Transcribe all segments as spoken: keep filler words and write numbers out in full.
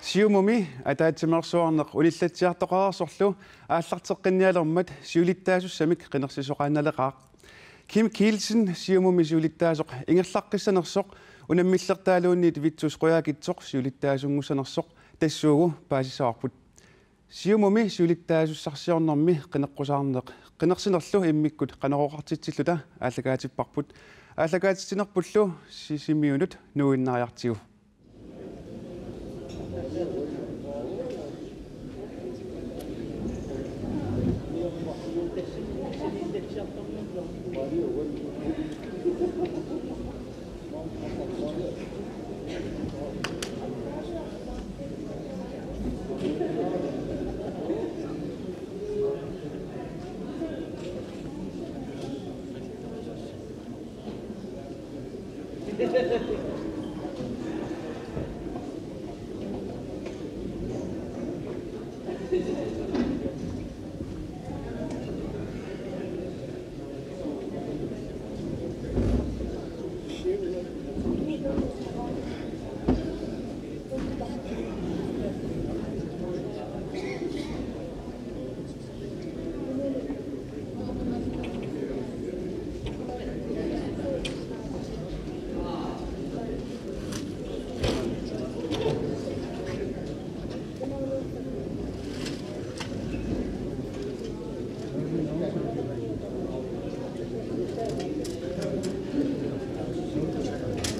Siumumi ataatsimeersuarneq unillatsiartoqareersorlu aallarteqqinnialermat siulittaasussamik qinersisoqaannaleqaaq. Kim Kielsen Siumumi siulittaasoq ingerlaqqissanersoq unammillertaaluunniit Vittus Qujaukitsoq siulittaasunngussanersoq tassuugu paasissavarput. Siumumi siulittaasussarsiornermi qineqqusaarneq qinersinerlu immikkut Qanorooqartitsilluta aallakaatipparput. Aallakaatitsinerpullu Sisimiunut nuuinnariartigu.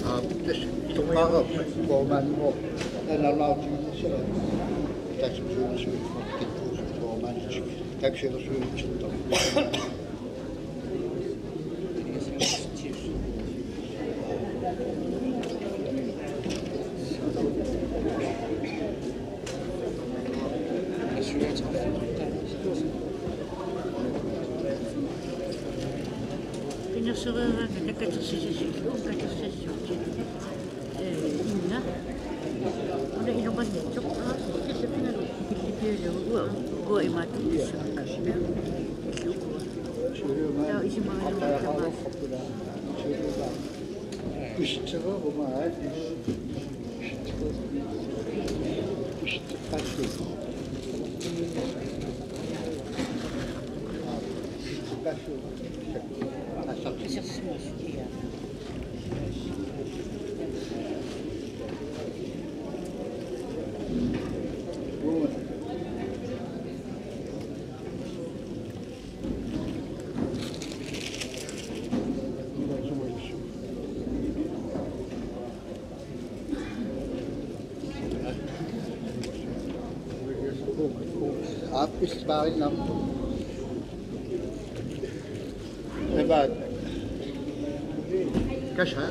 Aap, tassa toqqaannarpoq, formandimut, analaartiginnissara. Tassa siulersuinermut kikkuusoq formandinik. Tassa siulersuinermut. Qinersereeraangat katersisassat, katersisassat. Ee, inna. Una ilumanngitsoq. Aa, killiffigalugu. Killiffigalugu. Uanga, uanga imaattussaaqqammi. Illugu. Taa isumagaluarpara. Aap, ispaarinnam. Ebaat. Kasha.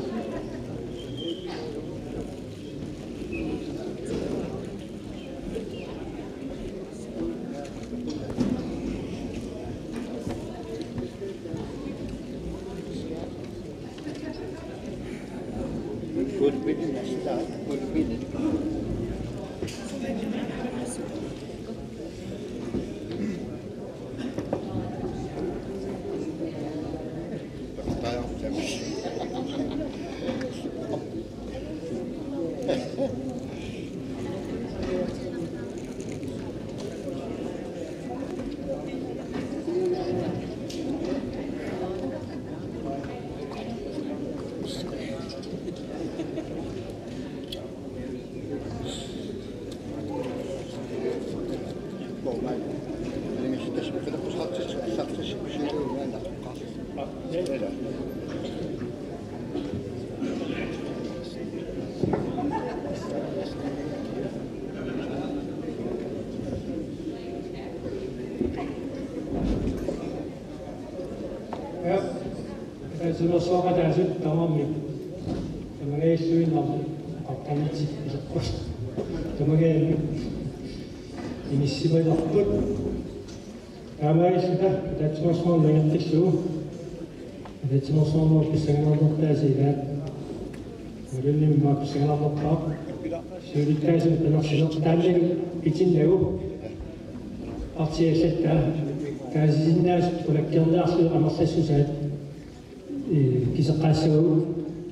Ja. Ataatsimeersuaqataasut tamarmik. Tamangajalluinnarmik. Aqqaneq-marluk iserput. Tamangajallutik. Inissisimalerput. Taamaalilluta ataatsimeersuarneq ingerlallugu. Ataatsimeersuarnerup pissanganarnertaasa ilaat. Malunnim immaqa pissanganarnerpaaq. Siulittaasup qinersineq taannalu pitinnagu. Partiit allatut taasisinnaasut qulakkeerniarlugu amerlassusaat, ee, kiseqqaassavagut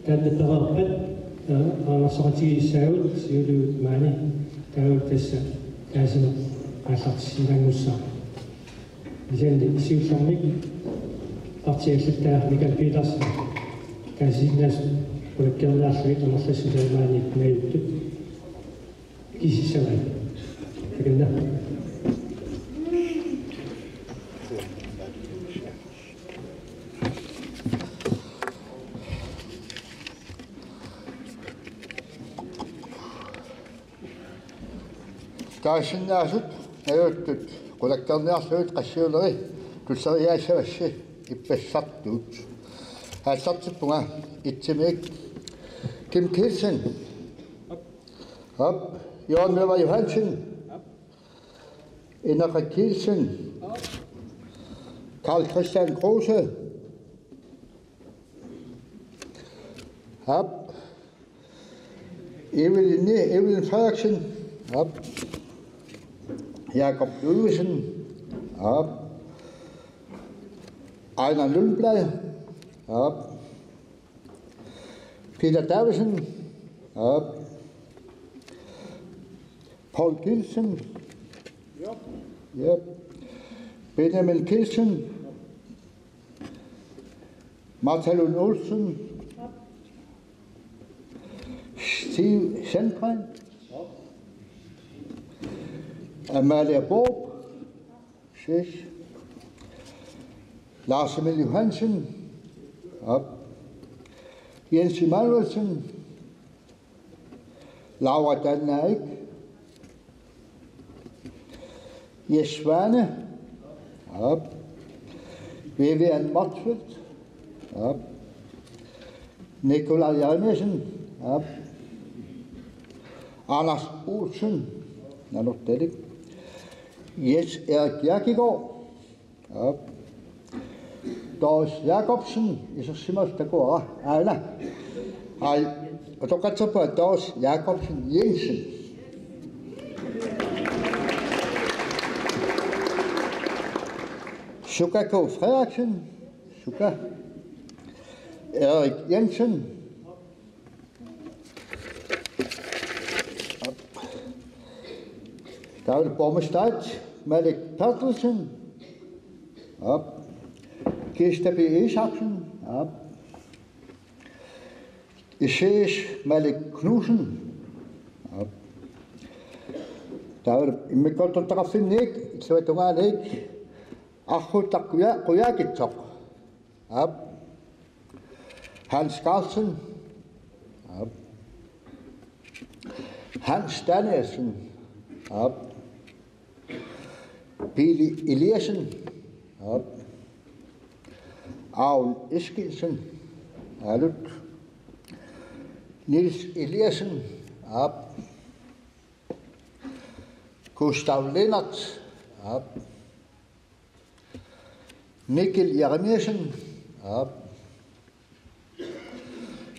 taanna pereerpat, ee, amerlasoqatigiissaagut siuliani maani. Taava tassa taasineq aallartissinnanngussaaq. Kisianni siullermik partiip allattaja Mikael Petersen taasiinnaasut qulakkeerniarlugit amerlassusaamaaniit najuuttut kisissavaat. Takanna. Taasinnaasut najuuttut qulakkeerniarlugit qassiuleri tulleriiaassavassi ippassartut. Aallartippunga itsimiik: Kim Kielsen. Op. Jørgen Wæver Johansen. Ineqi Kielsen. Karl Christian Kruse. Op. Evelyn, Evelyn Frederiksen. Op. Jakob Ludvigsen. Op. Ejnar Lundblad. Op. Peter Davidsen. Op. Paul Kielsen. Yep. Benjamin Kielsen. Martha Lund Olsen. Steve Sandgren. Amalie Borup. Ses. Lars Emil Johansen. Op. Jens Emanuelsen. Laura Dannaik. Jes Svane. Op. Vivian Motzfeldt. Op. Nikolaj Jeremiassen. Op. Anders Olsen. Nanortalik. Jens Erik Kirkegaard. Op. Doris Jakobsen, isersimasoq takuara. Aana. Ai, utoqqatserpunga Doris Jakobsen Jensen. Suka K. Frederiksen. Suka. Erik Jensen. David Bormestedt, Malik Bertelsen. Op. Kirsta B. Isaksen. Op. Isis Malik Knudsen. Op. David immikkoortortaqarfinniit, illuatungaaniit. Arruuttaq Kuja-, Kujaakitsoq. Op. Hans Carlsen. Op. Hans Danielsen. Op. Pili Eliassen. Op. Aul Eskildsen. Alut. Niels Eliassen. Op. Gustav Lennert. Op. Mikkel Jeremiassen. Op.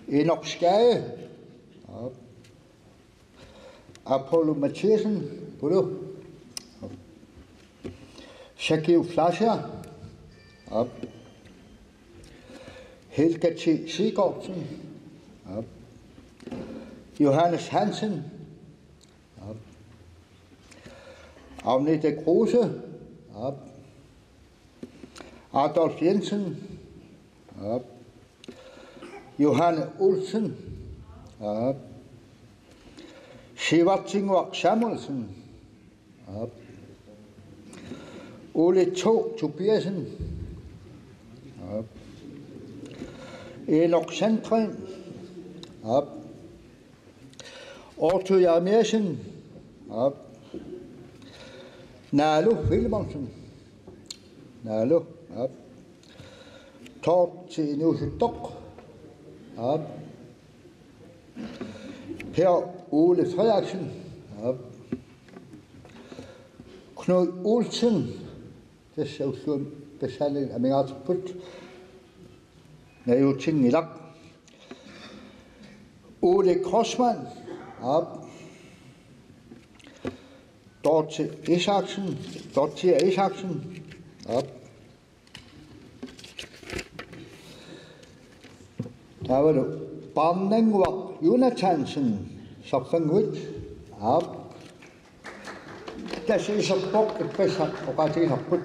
Enok Skade. Op. Apollo Mathiassen. Polo. Op. Shakil Fleischer. Op. Helga T. Sigurdsen. Op. Johannes Hansen. Op. Agnete Kruse. Op. Adolf Jensen. Op. Johanne Olsen. Op. Sivartsinguaq Samuelsen. Op. Ole Thog Tobiassen. Op. Enok Sandgren. Op. Otto Jeremiassen. Op. Nalu Wilhelmsen. Nalu. Op. Toorti Inuusuttoq. Op. Per Ole Frederiksen. Op. Knud Olsen. Tassa ulluim-, tassani amigaatipput. Najuutsinngilaq. Ole Kreutzmann. Op. Dorthe Isaksen. Dorthea Isaksen. Op. Taavalu Parnannguaq Jonathansen. Sarfannguit. Op. Tassa iserpoq ippassaq oqaatigisarput.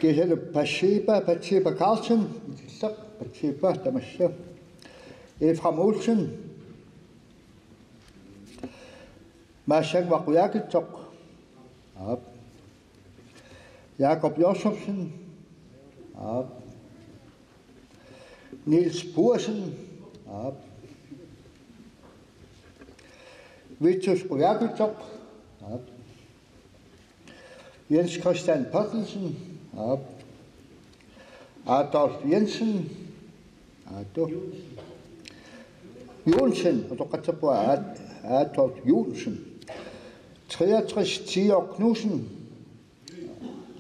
Kiisalu Bathsheba, Bathsheba Carlsen, itilleq, Bathsheba tamassa. Efraim Olsen. Maassanguaq Qujaukitsoq. Aap. Jakob Josefsen. Aap. Niels Bursen. Aap. Vitus Qujaukitsoq. Aap. Jens Christian Berthelsen. Aap. Adolf Jensen. Aatu. Johnsen. Utoqqatserpunga Ad-, Adolf Johnsen. Treogtres Tiok Knudsen.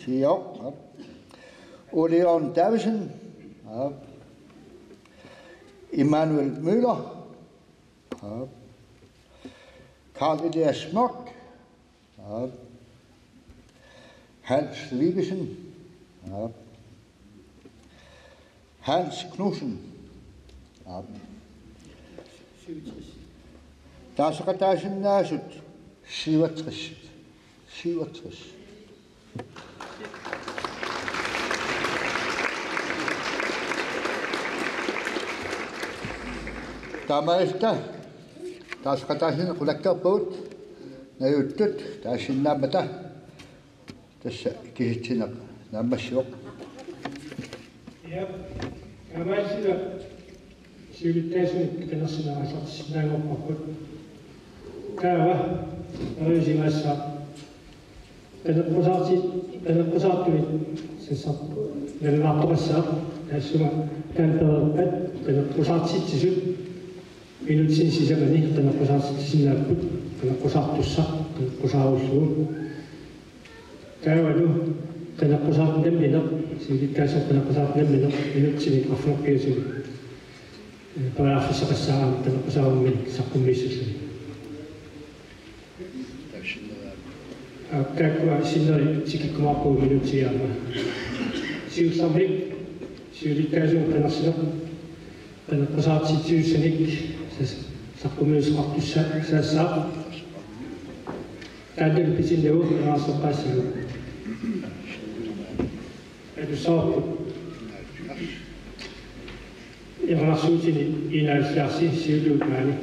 Tiok. Aap. Ole Jørgen Davidsen. Aap. Immanuel Møller. Aap. Karl Elias Mørk. Aap. Hans Vibesen. Aap. Hans Knudsen. Aap. Taaseqataasinnaasut syvogtres. Syvogtres. Taamaalilluta taaseqataasiineq qulakkeerpugut, najuuttut taasinnaammata. Tassa kisitsineq naammassivoq. Ja, taamaalilluta siulittaasunik qinersineq aallartissinnaanngorparput. Taava, neriusimaassaaq. Qineqqusaarti-, qineqqusaartumik sassartoq nalunaartoqassaaq, taassuma taanna pereerpat qineqqusaartitsisut minutsini sisamani qineqqusaartitsisinnaapput, qineqqusaartussaq, qineqqusaarullugu. Taavalu qineqqusaartut nammineq, siulittaasup qineqqusaartut nammineq minutsini arfineq-pingasunut, eh, periarfissaqassaaq aamma qineqqusaarummi saqqummiissulluni. Aap, taakkua sinneri tikikkumaarpagut minutsit aamma. Siullermik siulittaasunik qinersineq qineqqusaartitsisussanik sas-, saqqummiussaqartussa-, saassaaq. Taannalu pitinnagu ingerlasoqqaassaaq. Atussavarput. Ingerlaarsuutini enoghalvfjerds siulliup maani.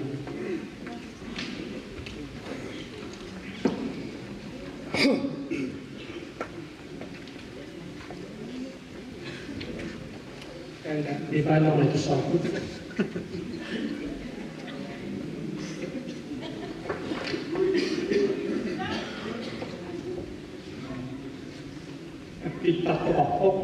Taanna nipaannarmi atussavarput. Appittartoqarpoq.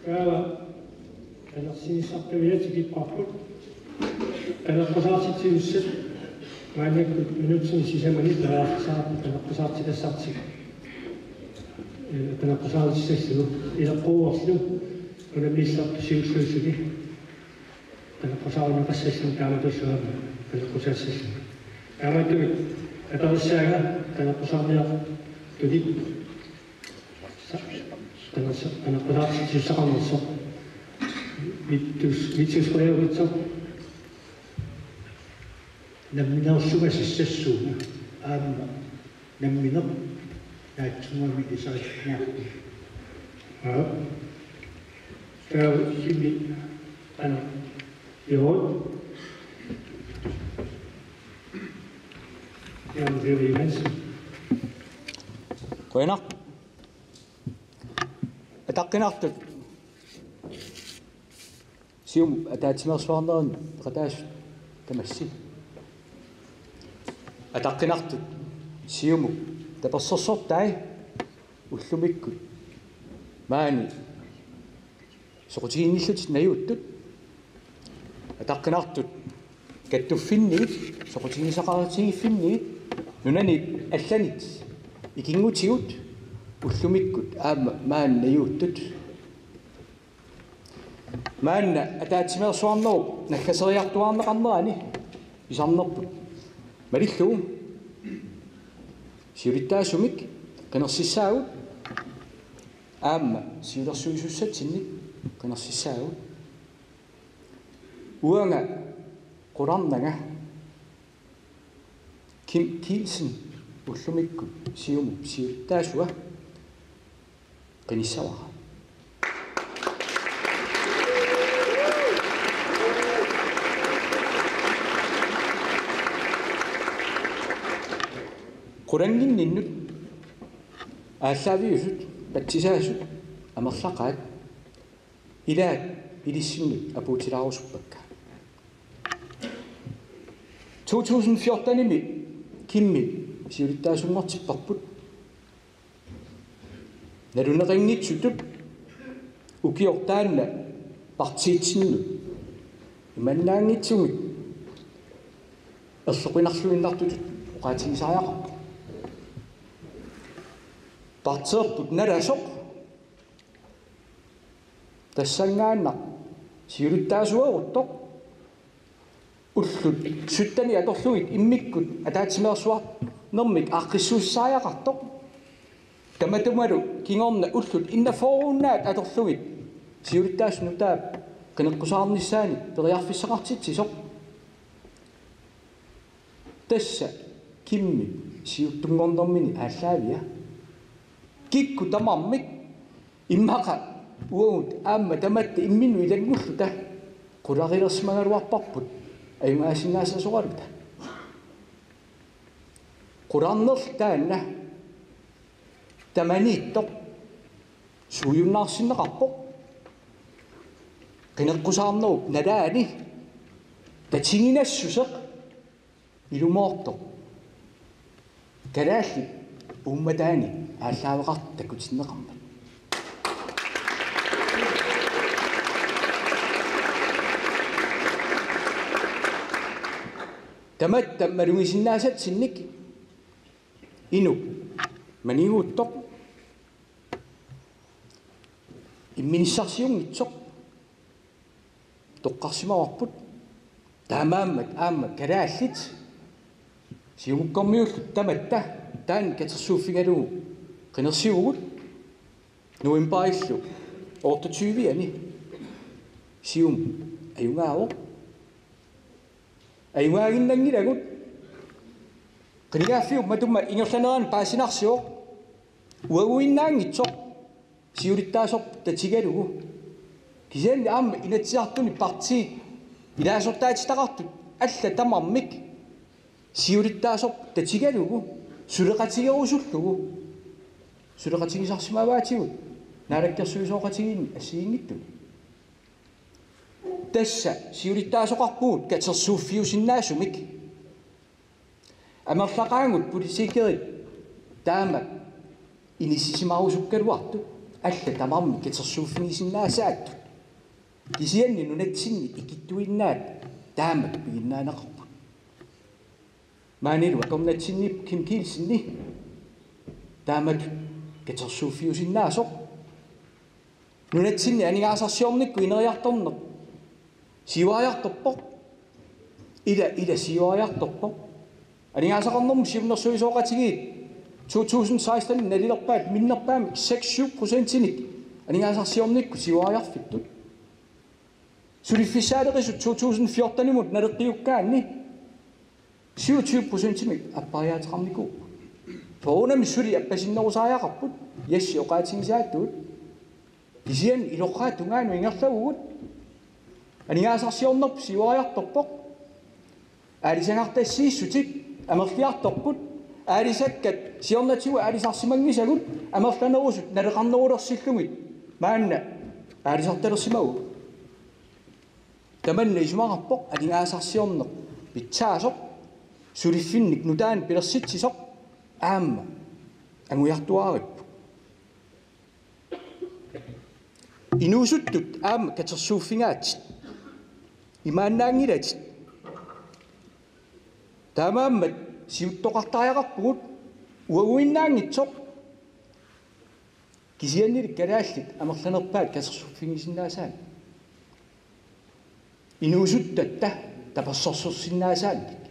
Taava qinersinissarpiaani tikipparput. Qineqqusaartitsisussat maannakkut minutsini sisamani periarfissaqarput qineqqusaartitassartik. Ee, qineqqusaartissallugu ileqquuvorlu unammillertut siulliulluni. Qineqqusaarneqassallugu taamatullu aamma qineqqusaassallugu. Taamatut aperissaanga qineqqusaarniartunik. Qinersi-, qineqqusaartitsisussaqarnersoq. Vittus, Vittus Qujaukitsoq. Nammineerlunga sassassuunga aamma nammineq naatsunnguamik isaatsunnguarput. Aa. Taava simi ana. Joo. Jan Peter Johansen. Qujanaq. Ataqqinartut. Siumup ataatsimeersuarnerani peqataasut tamassi. Ataqqinartut Siumup tapersersortai ullumikkut maani soqutiginnillutik najuuttut. Ataqqinartut kattuffinniit, soqutigisaqarutigiiffinniit, nunanit allanit ikinngutigut ullumikkut aamma maani najuuttut. Maanna ataatsimeersuarnerup naggaseriartuaarneqarnerani pisarnerput malillugu siulittaasumik qinersissaagut aamma siulersuisussatsinnik qinersissaagut. Uanga qularnanga Kim Kielsen ullumikkut Siumup siulittaasua qinissavara. Qulannginninnut aallaaviusut patsisaasut amerlaqaat ilaat ilissinnut apuutilaarusuppakka. To tusind fjortenimi Kimmi siulittaasunngortipparput. Naluneqanngitsutut ukioq taanna partiitsinnut imannaanngitsumik erloqinarluinnartutut oqaatigisariaqarpoq. Partiiorput nalasoq tassanngaannaq siulittaasuaruttoq ullut syttenit atorlugit immikkut ataatsimeersuarnermik aaqqissuussisariaqartoq. Tamatumalu kingorna ullut enogfyrrennaat atorlugit siulittaasup nutaap qineqqusaarnissaanik periarfissaqartitsisoq. Tassa Kimmi siuttunngornermini aallaavia. Kikkut tamarmik immaqa uagut aamma tamatta imminnut ilanngulluta qularilersimagaluarparput ajugaasinnaasasoraluta. Qularnerlu taanna tamaniittoq suujunnaarsinneqarpoq. Qineqqusaarnerup nalaani tatiginassuseq ilumoortoq kalaallit uummataani aallaaveqartut takutinneqarmat. Tamatta malugisinnaasatsinnik inuk maniguuttoq imminissarsiunngitsoq toqqarsimavarput. Taamaammat aamma kalaallit siumukkormiulluta tamatta taanna katersuuffigalugu qinersivugut. Novembarillu otteogtyve-ani Siumup ajugaavoq. Ajugaaginnanngilagut. Qinigaaffiup matuma ingerlanerani paasinarsivoq uaguinnaanngitsoq siulittaasorput tatigalugu. Kisianni aamma Inatsisartuni partiit ilaasortaatitaqartut allat tamarmik siulittaasorput tatigalugu suleqatigerusullugu suleqatigisarsimavaatigut naalakkersuisooqatigiinni assigiinngitsuni. Tassa siulittaasoqarpugut katersuuffiusinnaasumik. Amerlaqaagut politikerit taama inissisimarusukkaluartut Allat tamarmik katersuuffigisinnaasaattut. Kisianni nunatsinni ikittuinnaat taamak piginnaaneqarput. Maanilu akornatsinni Kim Kielsen taamak katersuuffiusinnaasoq. Nunatsinni aningaasarsiornikkut ineriartorneq siuariartorpoq. Ila, ila siuariartorpoq. Aningaasaqarnermut siunnersuisoqatigiit to tusind seksten nalilerpaat minnerpaamik seks syv procentinik aningaasarsiornikkut siuariarfittut. Suliffissaaleqisut to tusind fjortenimut naleqqiukkaanni syvogtyve procentimik appariaateqarnikuupput. Soorunami suli appasinnerusariaqarput, yes, oqaatigisaatut. Kisianni ilorraap tungaanut ingerlavugut. Aningaasarsiornerput siuariartorpoq. Aalisagartassiissutit amerliartorput. Aalisakkat siornatigut aalisarsimanngisagut amerlanerusut naleqarnerulersillugit maanna aalisartalersimavugut. Tamanna isumaqarpoq aningaasarsiorneq pitsaasoq, suliffinnik nutaanik pilersitsisoq aamma angujartuaarippoq. Inuusuttut aamma katersuuffigaatit. Imaannaanngilatit. Taamaammat siuttoqartariaqarpugut uaguinnaanngitsoq. Kisiannili kalaallit amerlanerpaat katersuuffigisinnaasaannik. Inuusuttatta tapersersorsinnaasaannik.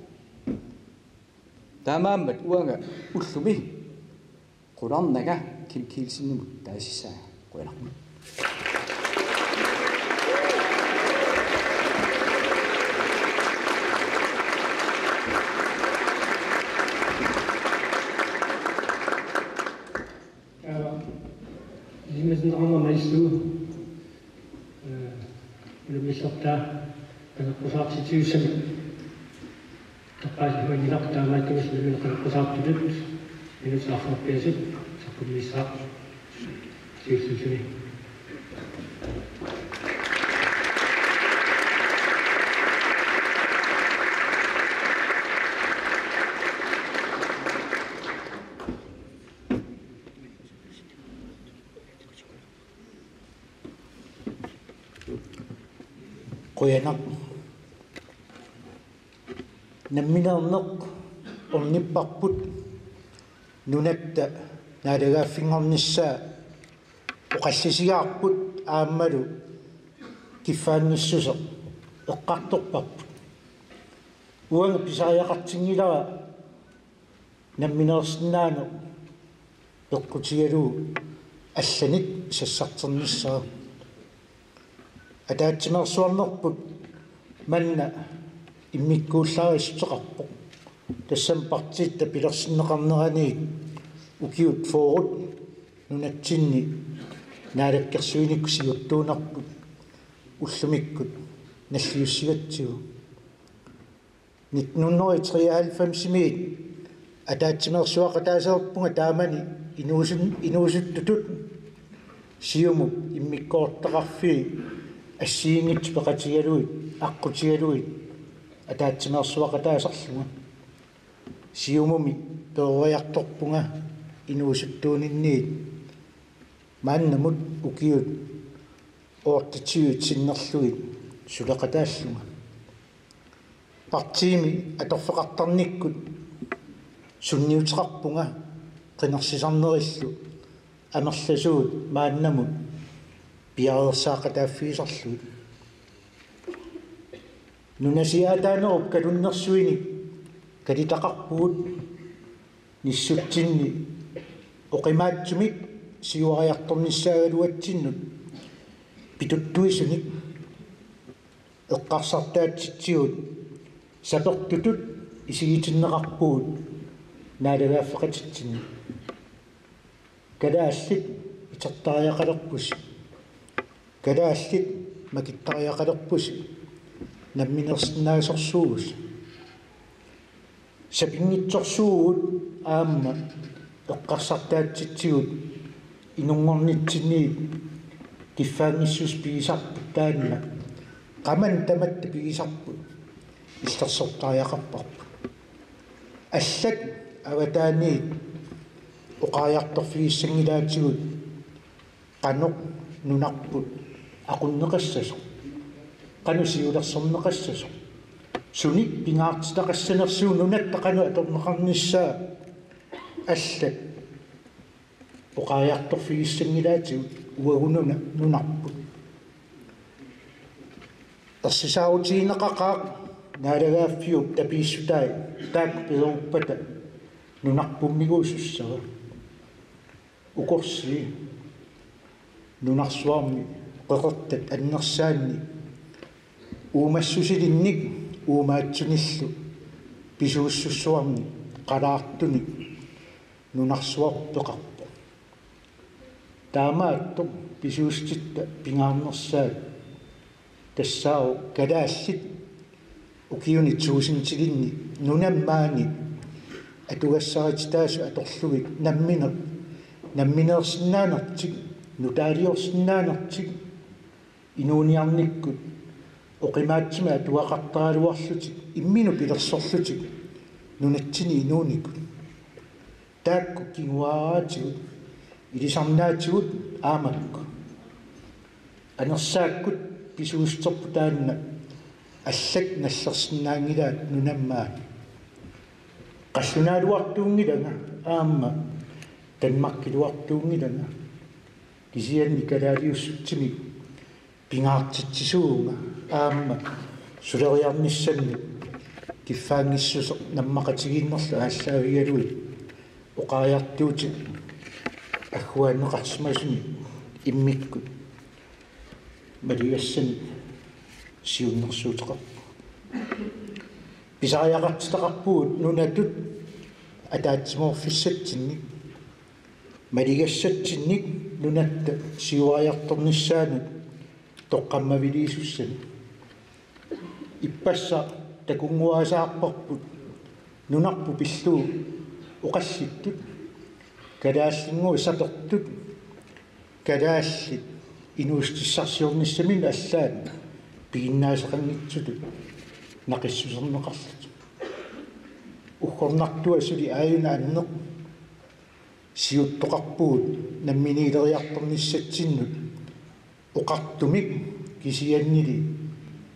Taamaammat uanga ullumi qularnanga Kim Kielsenimut taasissaanga. Qujanaq. Taava ensimmäisenä Anna Maisu, eh, unammillertaa qineqqusaartitsisussamik taqqaasimanngilaq, taamaattumik nammineq qineqqusaartutut minutsit arfiniarfiusut saqqummiussaaq siulliulluni. Qujanaq. Nammineerneq ornipparput, nunatta naalagaaffinngornissaa oqallisigaarput aammalu kiffaanngissuseq eqqartorparput. Uanga pisariaqartinngilara nammineersinnaaneq peqqutigalugu allanik sassarternissaa. Ataatsimeersuarnerput manna immikkuullarissuteqarpoq. Tassami partiitta pilersinneqarneraniit ukiut fyrret nunatsinni naalakkersuinikkut siuttuunerput ullumikkut nalliussigatsigu. Nitten hundrede og treoghalvfemsimiit ataatsimeersuaqataasereerpunga taamani inuusun-, inuusuttutut Siumup immikkoortitaqarfii assigiinngitsut peqatigalugit, aqqutigalugit ataatsimeersuaqataasarlunga. Siumumi peroriartorpunga inuusuttuuninniit maannamut ukiut otteogtyvet sinnerlugit suleqataallunga. Partiimi atorfeqartarnikkut sunniuteqarpunga qinersisarnerillu amerlasuut maannamut piareersaaqataaffigisarlugit. Nunasiaataanerup kalunnersuinik kalitaqarpugut. Nissutsinni oqimaatsumik siuariartornissaagaluatsinnut pituttuisunik eqqarsartaatsitsigut sapertutut isigitinneqarpugut naalagaaffeqatitsinni. Kalaallit itertariaqalerpusi. Kalaallit makittariaqalerpusi. Nammineersinnaasorsuuvusi. Sapinngitsorsuuvugut aamma eqqarsartaatsitsigut inunngornitsinniit kiffaanngissuseq pigisarput taanna. Qamani tamatta pigisarput illersortariaqarparput. Allat avataaniit oqariartorfigissanngilaatigut qanoq nunarput aqunneqassasoq, qanoq siulersorneqassasoq, sunik pingaartitaqassanersugut, nunatta qanoq atorneqarnissaa, allat oqariartorfigissanngilaatigut uagununa nunarput. Ersisaarutigineqaqaaq naalagaaffiup tapiissutai taakku peeruppata nunarpummiguusussava. Ukorsii nunarsuarmi qeqertat annersaanni uumassusilinnik uumaatsunillu pisuussussuarnik qalaartunik nunarsuaq peqarpoq. Taamaattoq pisuussutitta pingaarnersaat tassaavoq kalaallit ukiuni tuusintilinni nunami maani atugassarititaasut atorlugit nammineq, nammineersinnaanertik, nutaaliorsinnaanertik, inuuniarnikkut oqimaatsimik atugaqartaraluarlutik imminnut pilersorlutik nunatsinni inuunikut. Taakku kinguaariatigut, ilisarnaatigut aamma makku. Anersaakkut pisuussuterput taanna allat nallersinnaanngilaat nunami maani. Qallunaaluartuunngilanga aamma Danmarkiluartuunngilanga. Kisianni kalaaliussutsimik pingaartitsisuuvunga aamma suleriarnissannut kiffaanngissuseq nammaqatigiinnerlu aallaavigalugit oqariartuutit agguaanneqarsimasumik immikkut maligassanik siunnersuuteqarpoq. Pisariaqartitaqarpugut nunatut ataatsimoorfissatsinnik, maligassatsinnik nunatta siuariartornissaanut toqqammaviliisussani. Ippassaq takunnguasaarparput nunarput pillugu oqallittut, kalaallinnguit sapertut, kalaallit inuussutissarsiornissaminut allaat piginnaaseqanngitsutut naqissuserneqarlutik. Uggornartua suli aajuna anneq siuttoqarpugut namminiileriartornissatsinnut oqartumik kisiannili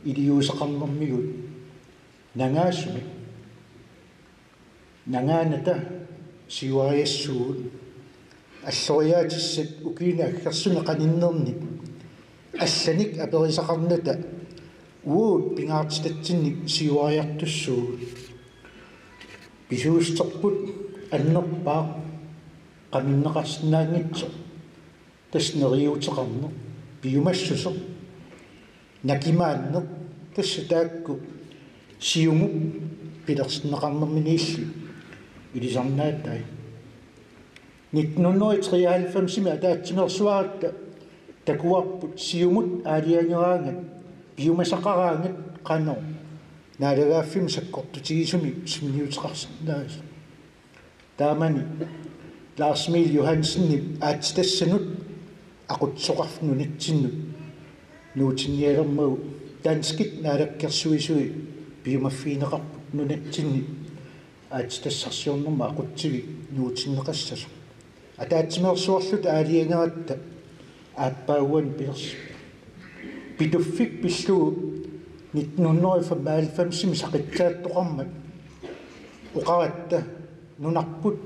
iliuuseqarnermigut nangaasumik. Nangaanata siuariassuugut, alloriaatissat ukiuni aggersuni qaninnerni allanik aperisaqarnata uagut pingaartitatsinnik siuariartussuugut. Pisuussuterput annerpaaq qaminneqarsinnaanngitsoq, tassa neriuuteqarneq, piumassuseq, nakimaanneq, tassa taakku siumup pilersinneqarnerminiilli ilisarnaatai. Nitten hundrede og treoghalvfemsimi ataatsimeersuaratta takuarput siumut aalajangeraangat, piumasaqaraangat qanoq naalagaaffimmi sakkortutigisumik sunniuteqarsinnaasut. Taamani Lars Emil Johansenip aatsitassanut aqutsisoqarfik nunatsinnut nuutinnialermagu danskit naalakkersuisui piumaffigineqarput nunatsinni aatsitassarsiornermut aqutsivik nuutinneqassasoq. Ataatsimeersuarluta aalajangeratta aappaaguani pilersi-, Pituffik pillugu nitten hundrede og femoghalvfemsimi saqitsaattoqarmat oqaratta nunarput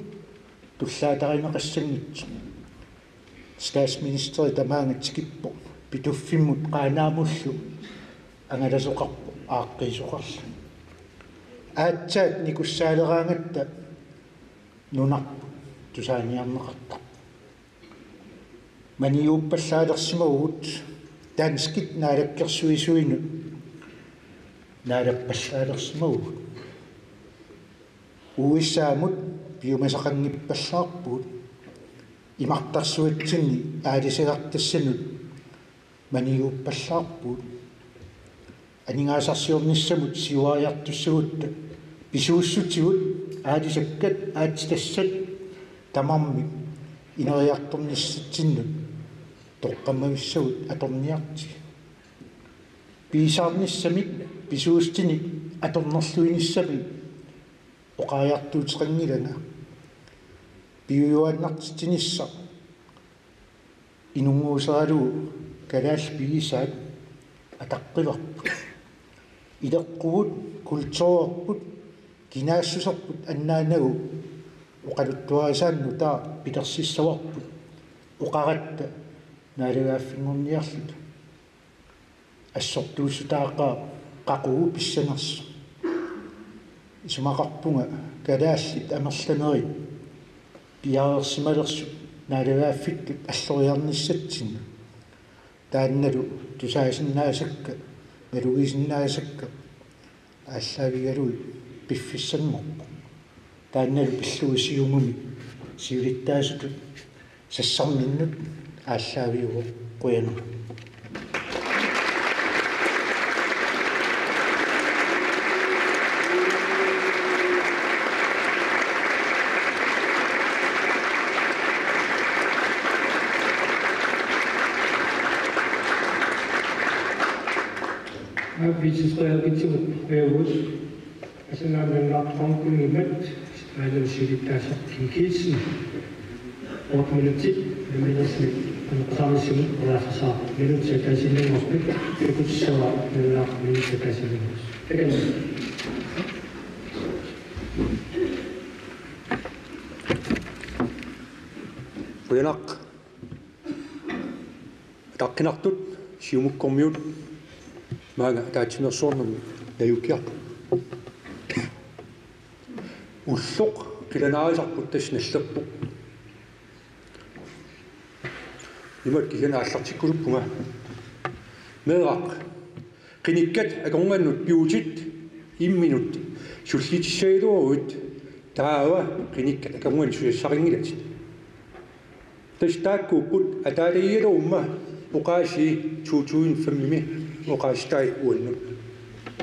tullaatarineqassanngitsoq. Statsministeri tamaanga tikippoq, Pituffimmut Qaanaamullu angalasoqarpoq aaqqiisoqarluni. Aatsaat nikussaaleraangatta nunarput tusaaniarneqartarpoq. Maniuppallaalersimavugut, danskit naalakkersuisuinut naalappallaalersimavugut. U S A-mut piumasaqanngippallaarpugut, imartarsuatsinni aalisagartassanut maniuppallaarpugut. Aningaasarsiornissamut siuariartussagutta pisuussutigut aalisakkat aatsitassat tamarmik ineriartornissatsinnut toqqammavissagut atorniartigit. Piisaarnissamik pisuussutinik atornerluinissamik oqariartuuteqanngilanga. Piujuaannartitsinissaq Inunnguuseralugu kalaallit pigisaat ataqqivarput. Ileqqugut, kulturerput, kinaassuserput annaanagu oqaluttuarisaannut taava pilersissavarput oqaratta naalagaaffinngorniarluta. Assortuussutaaqaaq qaqugu pissanersoq. Isumaqarpunga kalaallit amerlanerit piareersimalersut naalagaaffittut alloriarnissatsinnut. Taannalu tusaasinnaasakka, nalugisinnaasakka aallaavigalugit piffissanngorpoq. Taannalu pillugu Siumumi siulittaasutut sassarninnut aallaaviuvoq. Qujanaq. Aap, Vittus Frederiksenimut ajugaavoq. Assersuutigalugu Narsarsuarmi aamma siulittaasoq Kim Kielsen. Otte minutsit, namminersi aneqasaanissamut oqaassaaq minutsit ataasiinnanngorput, takussavara nalaaq minutsit ataasiinnanngorput. Takanna. Qujanaq. Ataqqinartut, Siumukkormiut, maanga ataatsimeersuarnermi najuukkiarput. Ulloq qilanaarisarput tassa nallerpoq. Imatut kisianni aallartikkusuuppunga. Meeraq, qinikkat akornannut pivutit imminut sullitissagaluaruit, taava qinikkat akornannut susassarinngilatit. Tassa taakkuupput ataatagigaluaruma oqaasii to tusind fem-imi oqaasitai uannut.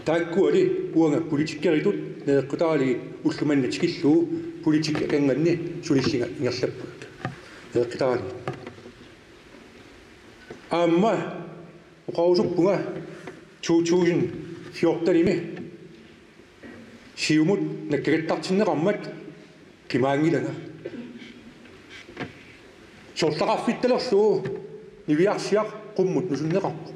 Taakkuali uanga politikeritut naleqqutaralugit ulloq manna tikillugu politikki akornanni sulillugu ingerlapput. Naleqqutaralugit. Aamma oqarusuppunga to tusind fjorten-imi Siumut nakkagattartinneqarmat qimaanngilanga. Sorleqarfittalerlugu niviarsiaq qummut nusunneqarpoq.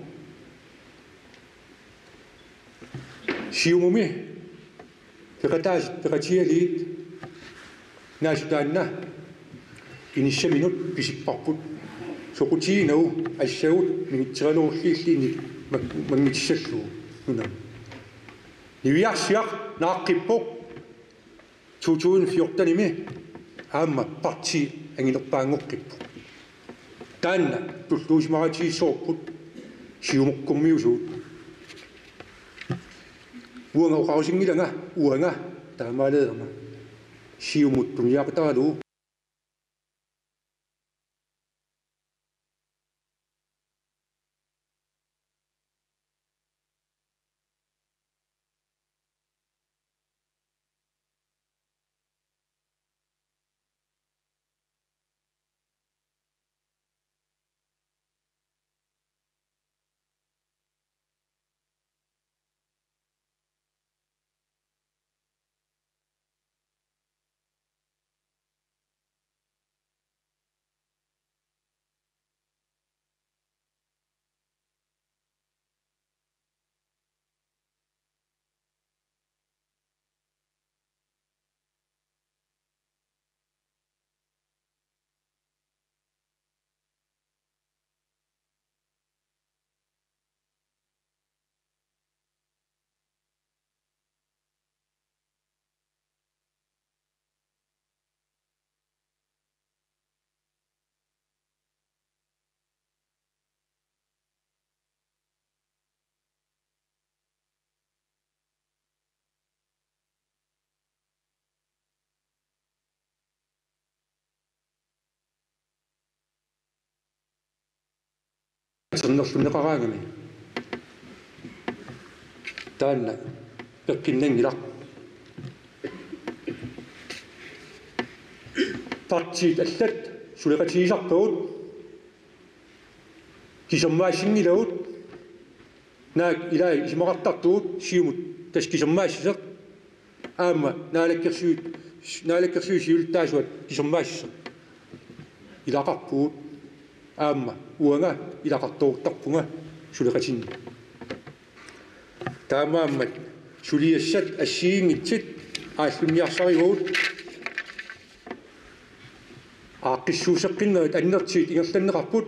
Siumumi peqataasut peqatigalugit naasut taanna inissaminut pisipparput. Soqutiginagu assagut mingitseraluarlugilluunniit mak-, manngitissallugu nunami. Niviarsiaq naaqqippoq to tusind fjorten-imi aamma partii anginerpaanngoqqippoq. Taanna tulluusimaratigissavarput Siumukkormiusugut. Uanga oqarusunngilanga uanga taamaaleerama Siumut tunniaqutaralugu. Atornerlunneqaraangami taanna peqqinnanngilaq. Partiit allat suleqatigisarpagut, kisermaassinngilagut, naak ilai isumaqartartugut Siumut tassa kisermaassisoq, aamma naalakkersuisut, naalakkersuisut siulittaasuat kisermaassisoq. Ilaqarpugut. Aamma uanga ilaqartoortarpunga suleqatinni. Taamaammat suliassat assigiinngitsut aallunniarsarivugut. Aaqqissuusseqqinnerit annertuut ingerlanneqarput.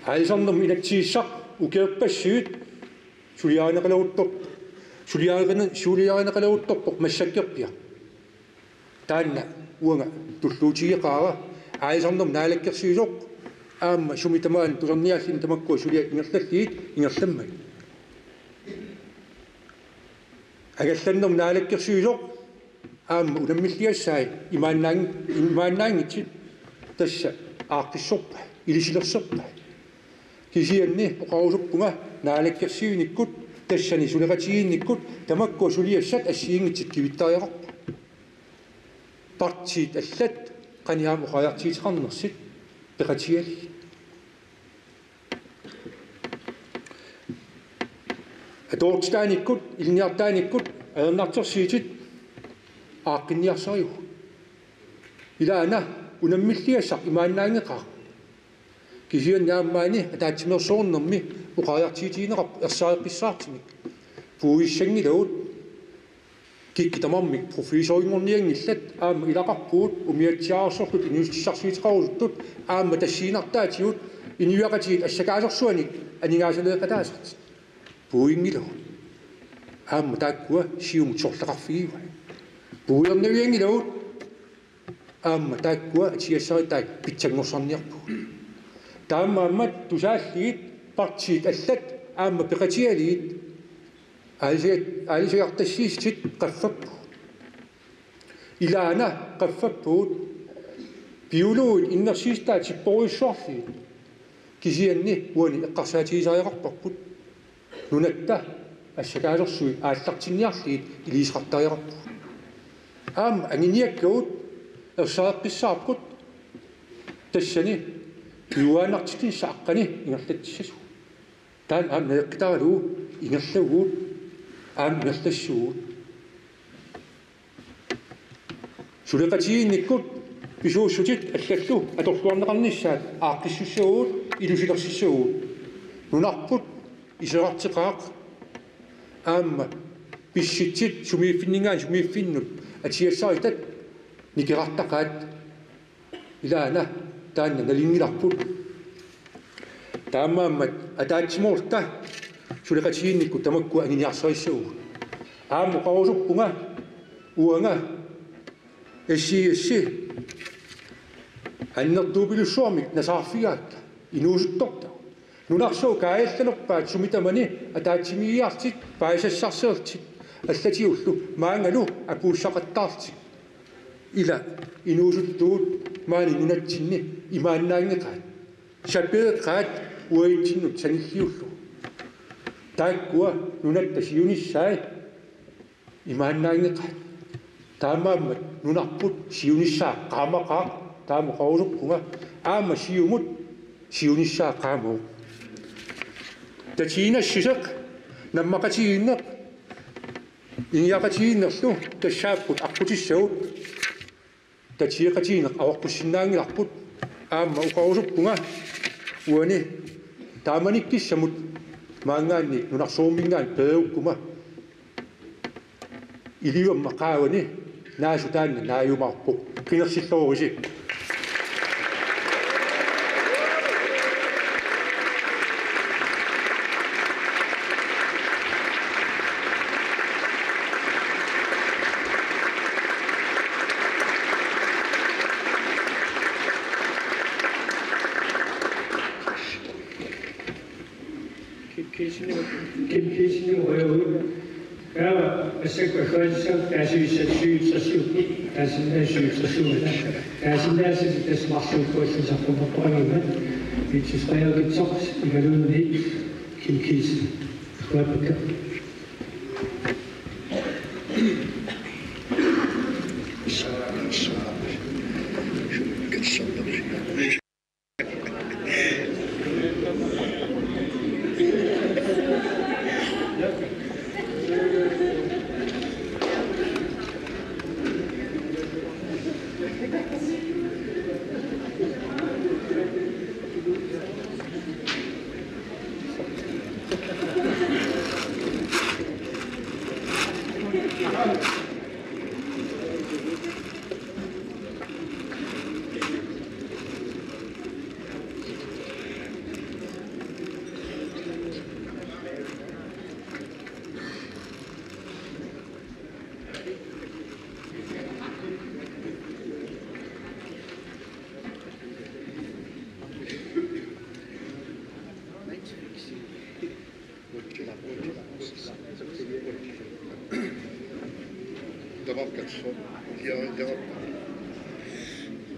Aalisarnermut inatsisissaq ukiorpassuit suliarineqaleruttorpoq, suliarine-, suliarineqaleruttorpoq massakkorpiaq. Taanna uanga tulluutigeqaara, aalisarnermut naalakkersuisoq aamma sumi tamaani tusarniaalluni tamakkua suliat ingerlallugit ingerlammagit. Angallannermut naalakkersuisoq aamma unammilligassai imaannaang-, imaannaanngitsut, tassa aaqqissorpai, ilisilersorpai. Kisianni oqarusuppunga naalakkersuinikkut, tassani suleqatigiinnikkut tamakkua suliassat assigiinngitsut kivittariaqarput. Partiit allat qanoq aamma oqariartuuteqarnersut peqatigalugit. Atuartitaanikkut, ilinniartitaanikkut ajornartorsiutit aaqqinniarsarivugut. Ilaana unammilligassaq imaannaanngeqaaq. Kisianni aamma maani ataatsimeersuarnermi oqariartuutigineqarpoq ersareqqissaartumik. Puigussanngilagut, kikkut tamarmik professorinngornianngillat, aamma ilaqarpugut umiatsiaararsorluta inuussutissarsiuteqarusuttut, aamma tassiinnartaatigut inuiaqatigiit assakaasersuanik aningaasaleeqataasartut. Puigunngilagut. Aamma taakkua Siumut sorleqarfigivaat. Puigornavianngilagut. Aamma taakkua atugassaritaat pitsanngorsarniarpugut. Taamaammat tusaallugit partiit allat aamma peqatigalugit aalisag-, aalisagartassiissut qaffappugut. Ilaana qaffappugut, biologit innersuussutaat tipporujussuarlugit. Kisianni uani eqqarsaatigisariaqarparput. Nunatta assakaasersuit aallartinniarlugit iliuuseqartariaqarpugut. Aamma anguniakkagut ersareqqissaarput, tassani piujuaannartitsinissaa aqqani ingerlatsissasugut. Taanna aamma naleqqutaralugu ingerlavugut, aamma ingerlassuugut. Suleqatigiinnikkut pisuussutit allallu atorluarneqarnissaat aaqqissussaagut, ilusilersissaagut. Nunarput iserarteqaaq, aamma pissutsit sumiiffinninngaanniit sumiiffinnut atugassaritat nikerartaqaat. Ilaana taanna nalunngilarput. Taamaammat ataatsimoorluta suleqatigiinnikkut tamakkua anguniarsarissavagut. Aamma oqarusuppunga uanga S I S annertuupilussuarmik nasaarfigaakka inuusuttortaq. Nunarsuaq kaajallanerpaat sumi tamani ataatsimiigiarlutik, paasisassarsiorlutik, allatigullu maanngalu apuussaqattaarlutik. Ila inuusuttugut maani nunatsinni imaannaanngeqaat. Sapeeqqaat uatsinnut sanilliullugu. Taakkua nunatta siunissai imaannaanngeqaat. Taamaammat nunarput siunissaa qaamaqaaq, taama oqarusuppunga, aamma Siumut siunissaa qaamavoq. Tatiginassuseq, nammaqatigiinneq, inuiaqatigiinnerlu tassaapput aqqutissagut. Tatigeqatigiinneq avaqqussinnaanngilarput, aamma oqarusuppunga uani taamanikkussamut maanngaanniit nunarsuarminngaanniit pereerukkuma ilivamma qaavani naasut taanna naajumaarpoq. Qinersilluarisi. Kim Kielsen. Kim Kielsen, uagut. Taava massakkut agguaatissagut taasiussat syvogtresiupput, taasinnaasut syvogtresiupput. Taasinnaasut tassa marluukkuallu saqqummertoqanngimmat. Vittus Frederiksen imaluunniit Kim Kielsen. Agguaappakka.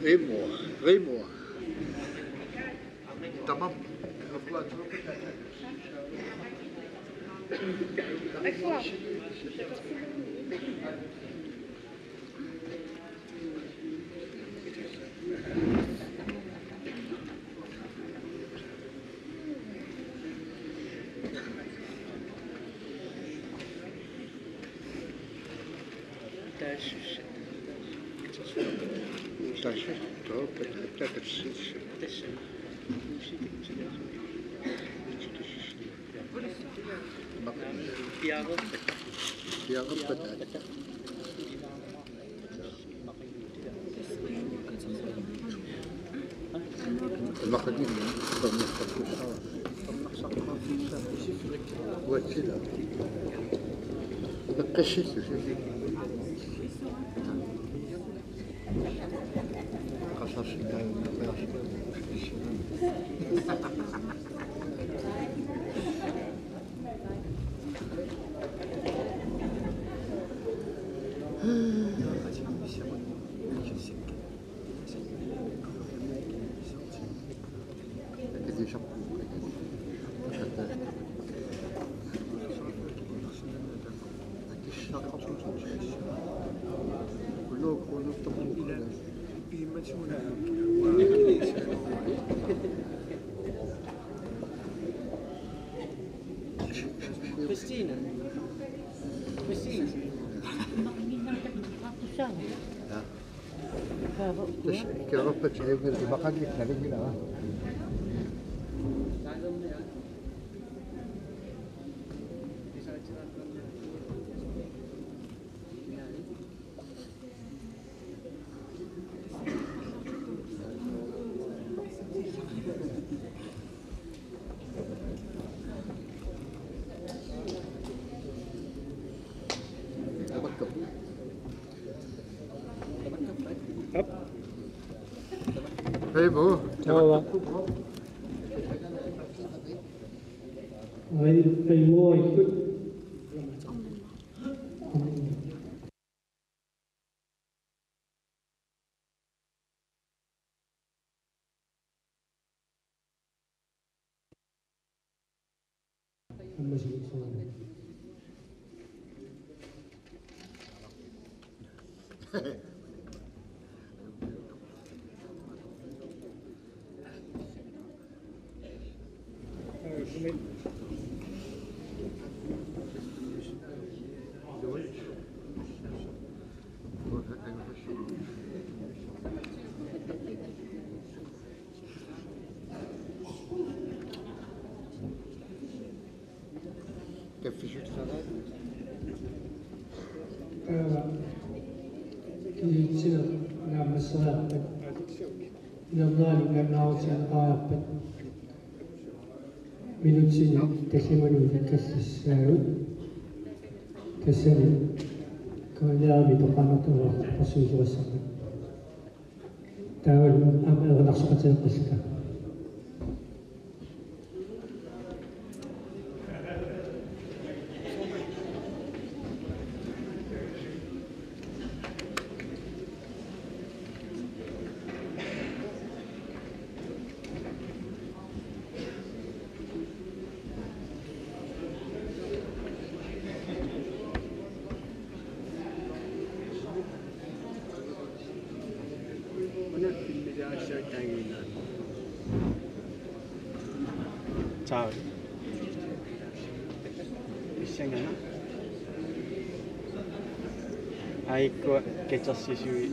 Rimor, rimor. Tamam. Tassa. Tassa. Piareerpata. Piareerpata. Uatsila. Eqqissillusi. Qasarsinnaanngilaq. Christine. Christine. Tassa ikiorpat aamma imaqanngilaq nalunngilara. Hej, Bo. Hej, Bo. Hej, Bo. Kaffissuteqaraat. Taava kisitsisit naammasseriarpat inernerani ingannaarutigineqariarpat minutsini tallimanut ulikkallassaaq. Tassani kalenderimik toqqaannartumik aamma eqqartuussisarput. Taavalu aamma erinarsoqatigeqqillutalu. Taava. Pissangama. Aikkua katersisui.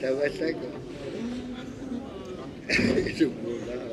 Tavasako. Sumulaa.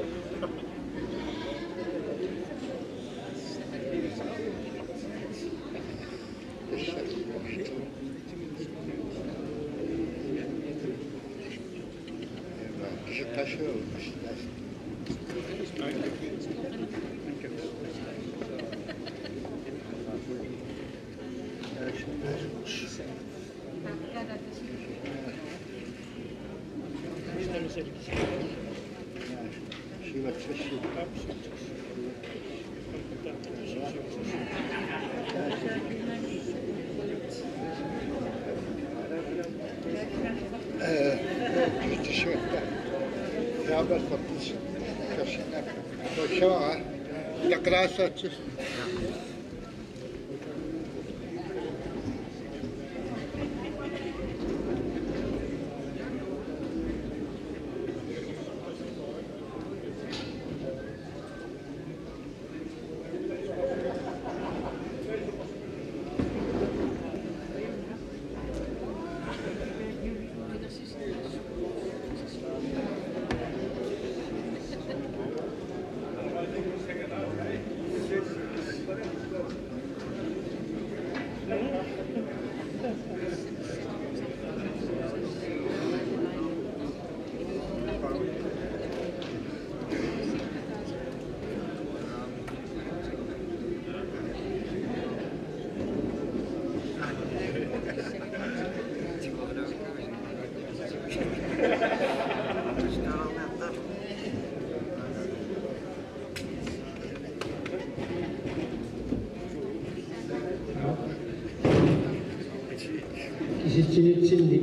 Kisitsinitsinni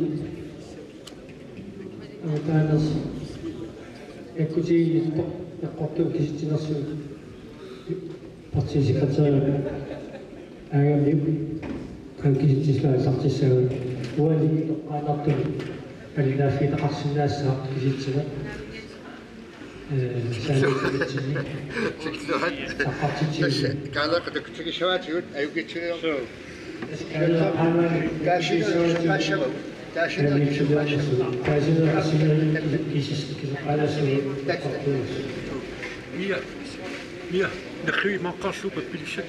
aataaneersoq takkutiginnittoq eqqortup kisitsinersuup partiisekretæri aagamiuk qanga kisitsisillunga aallartissaagut. Uani toqqaannartumik aningaasaliiffigineqarsinnaassaaq kisitsineq. Ee, saaliukkutsinni. Saqqartitsivugut. Kaaleeqqat takkutigissavarput ajukitsinni. Suu. Kaaleeqqat taama taasineq taasineq taasineq taasineq taasineq. Mia, Mia, nerriviit maaqqaarlugu pappilissat.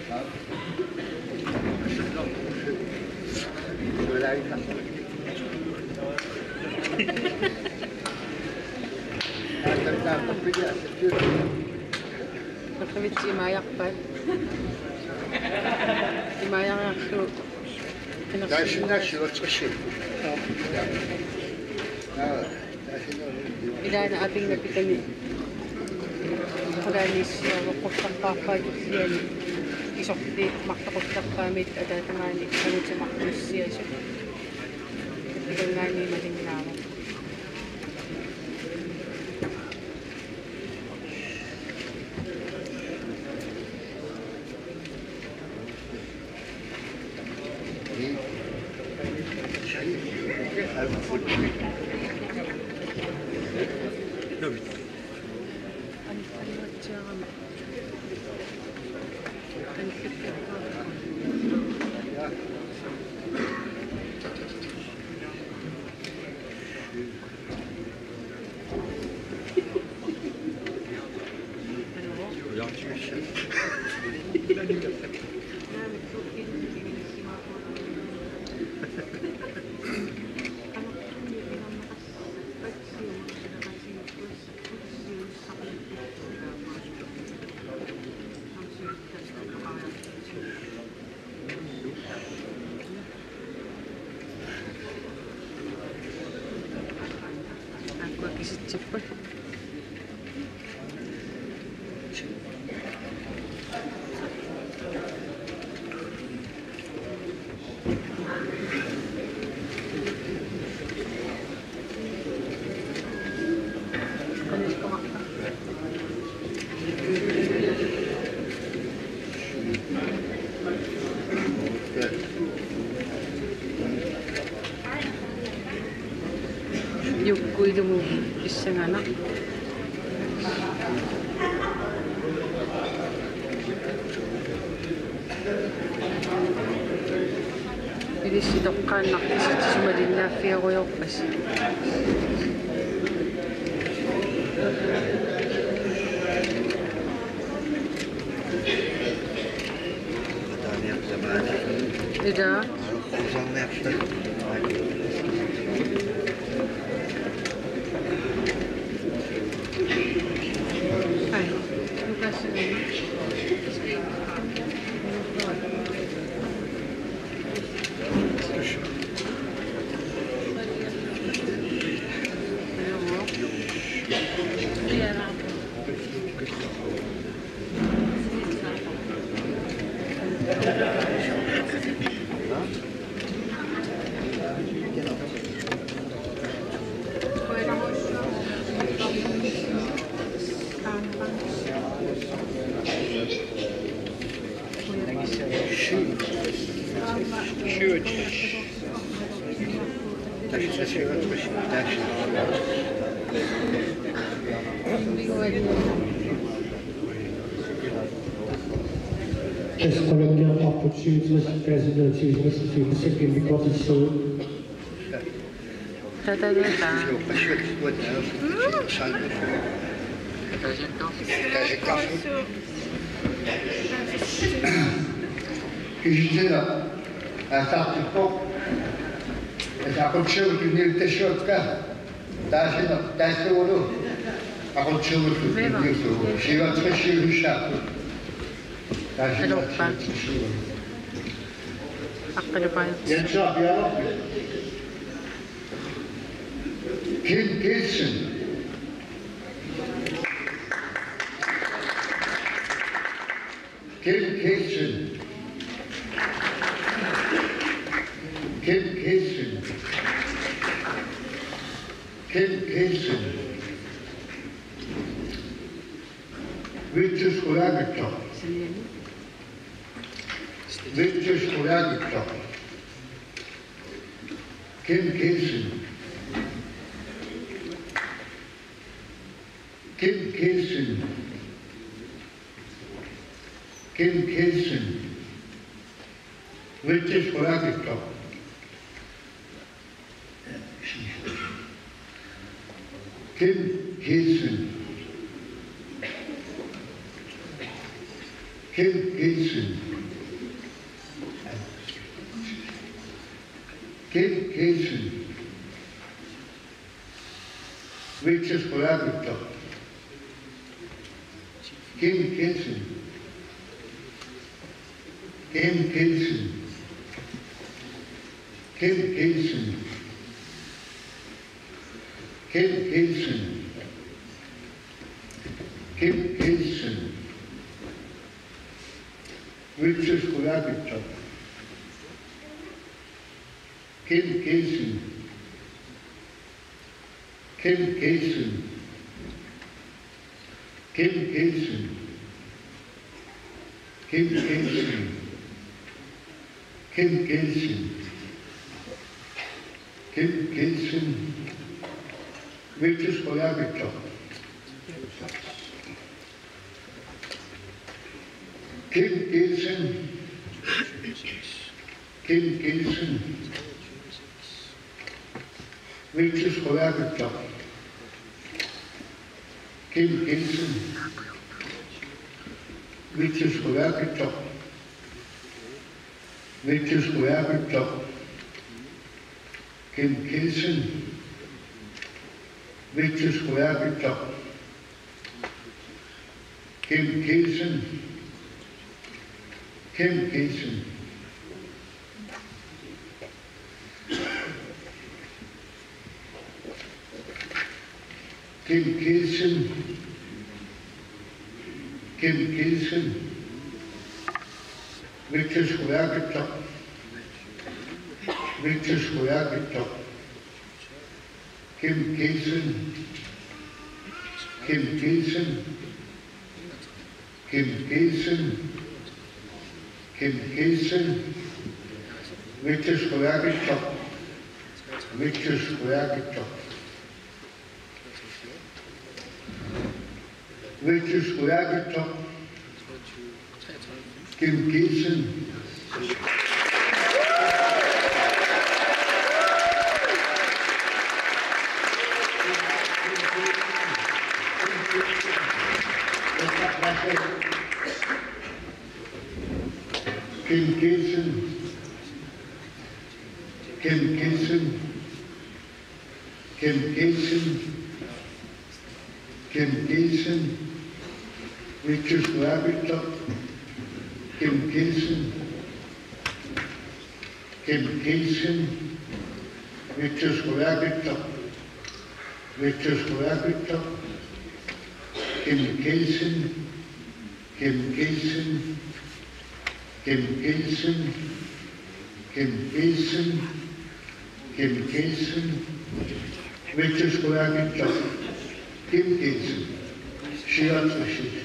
Nerrivitsi imaajarpaat. Imaajariarlugu. Taasinnaassivut. Ilaana apinnga pitani qulaaniissiarlugu qullerpaarpaa tulliani isorliit marloquttarpaamit ataatamaani angutimartussiasut. Ilangaani malinnaavoq. Aakkua kisitsippat. Jukku ilumu pissanganaq. Issi toqqaannartut isumaliinnaaffigerujoorpasi. Ila. Ai. Tassa qulakkeerparput syvogtres, syvogtres, syvogtres, syvogtres. Tata, tata. Kisitsila aasaartippoq. Tassa aqutsigut tunniussisuakka. Taasina, taassagulu aqutsigut tunniussuu. Siuatsissiussaapput. Taasina. Aluuppa. Aqqalupaat. Jens Abialup. Kim Kielsen. Kim Kielsen. Kim Kielsen. Kim Kielsen. Vittus Qujaukitsoq. Vittus Qujaukitsoq. Kim Kielsen. Kim Kielsen. Kim Kielsen. Vittus Qujaukitsoq. Kim Kielsen. Kim Kielsen. Kim Kielsen. Vittus Qujaukitsoq. Kim Kielsen. Kim Kielsen. Kim Kielsen. Kim Kielsen. Kim Kielsen. Vittus Qujaukitsoq. Kim Kielsen. Kim Kielsen. Kim Kielsen. Kim Kielsen. Kim Kielsen. Kim Kielsen. Vittus Qujaukitsoq. Kim Kielsen. Kim Kielsen. Vittus Qujaukitsoq. Kim Kielsen. Vittus Qujaukitsoq. Vittus Qujaukitsoq. Kim Kielsen. Vittus Qujaukitsoq. Kim Kielsen. Kim Kielsen. Kim Kielsen. Kim Kielsen. Vittus Qujaukitsoq. Vittus Qujaukitsoq. Kim Kielsen. Kim Kielsen. Kim Kielsen. Kim Kielsen. Vittus Qujaukitsoq. Vittus Qujaukitsoq. Vittus Qujaukitsoq. Kim Kielsen. Kim Kielsen. Kim Kielsen. Kim Kielsen. Kim Kielsen. Vittus Qujaukitsoq. Kim Kielsen. Kim Kielsen. Vittus Qujaukitsoq. Vittus Qujaukitsoq. Kim Kielsen. Kim Kielsen. Kim Kielsen. Kim Kielsen. Kim Kielsen. Vittus Qujaukitsoq. Kim Kielsen. Siatrisi.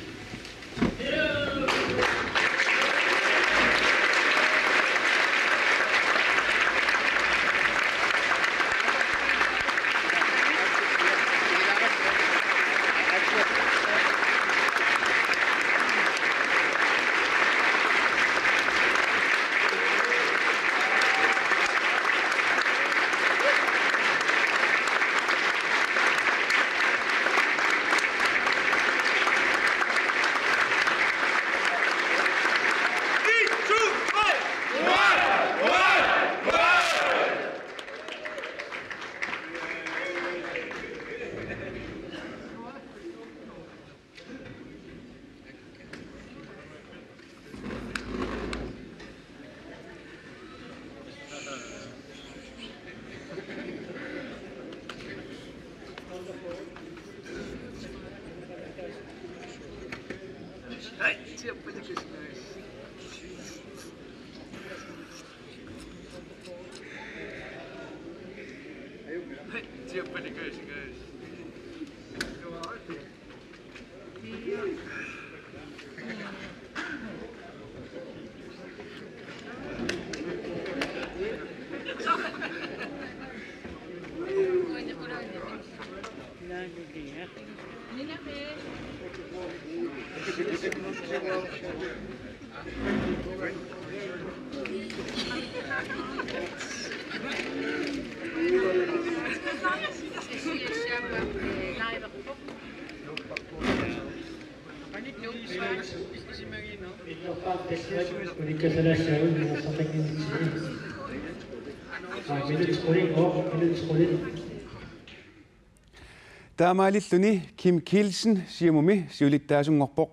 Taamaalilluni Kim Kielsen Siumumi siulittaasunngorpoq.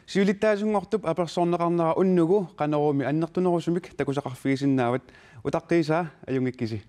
Siulittaasunngortup apersorneqarnera unnugu Qanoruumi annertunerusumik takusaqarfigisinnaavat, utaqqiisaa ajunngikkisi.